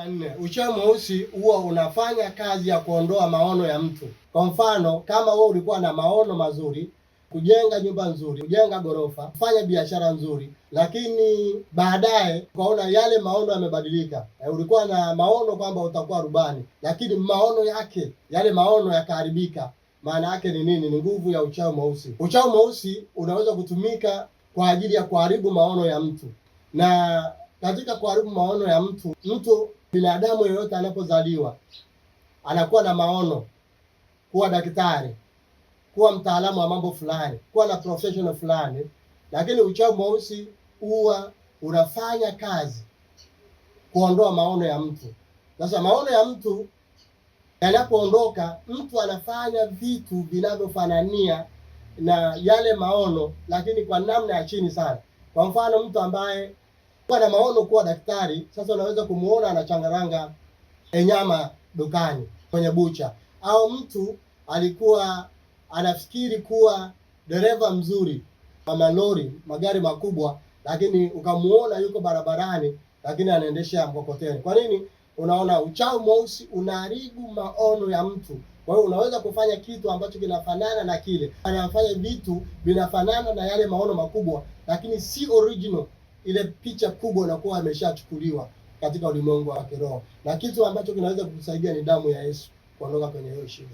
Ya nne, uchawi mweusi huwa unafanya kazi ya kuondoa maono ya mtu. Kwa mfano, kama wewe ulikuwa na maono mazuri, kujenga nyumba nzuri, kujenga ghorofa, kufanya biashara nzuri, lakini baadaye ukaona yale maono yamebadilika. Ulikuwa na maono kwamba utakuwa rubani, lakini maono yake yale maono yakaharibika. Maana yake ni nini? Ni nguvu ya uchawi mweusi. Uchawi mweusi unaweza kutumika kwa ajili ya kuharibu maono ya mtu, na katika kuharibu maono ya mtu, mtu binadamu yeyote anapozaliwa anakuwa na maono kuwa daktari, kuwa mtaalamu wa mambo fulani, kuwa na professional fulani, lakini uchawi mweusi huwa unafanya kazi kuondoa maono ya mtu. Sasa maono ya mtu yanapoondoka, mtu anafanya vitu vinavyofanania na yale maono, lakini kwa namna ya chini sana. Kwa mfano, mtu ambaye kuwa na maono kuwa daktari, sasa unaweza kumuona anachangaranga nyama dukani kwenye bucha, au mtu alikuwa anafikiri kuwa dereva mzuri wa malori, magari makubwa, lakini ukamuona yuko barabarani, lakini anaendesha mkokoteni. Kwa nini? Unaona, uchawi mweusi unaharibu maono ya mtu. Kwa hiyo unaweza kufanya kitu ambacho kinafanana na kile, anafanya vitu vinafanana na yale maono makubwa, lakini si original. Ile picha kubwa inakuwa imeshachukuliwa katika ulimwengu wa kiroho, na kitu ambacho kinaweza kukusaidia ni damu ya Yesu kuondoka kwenye hiyo shida.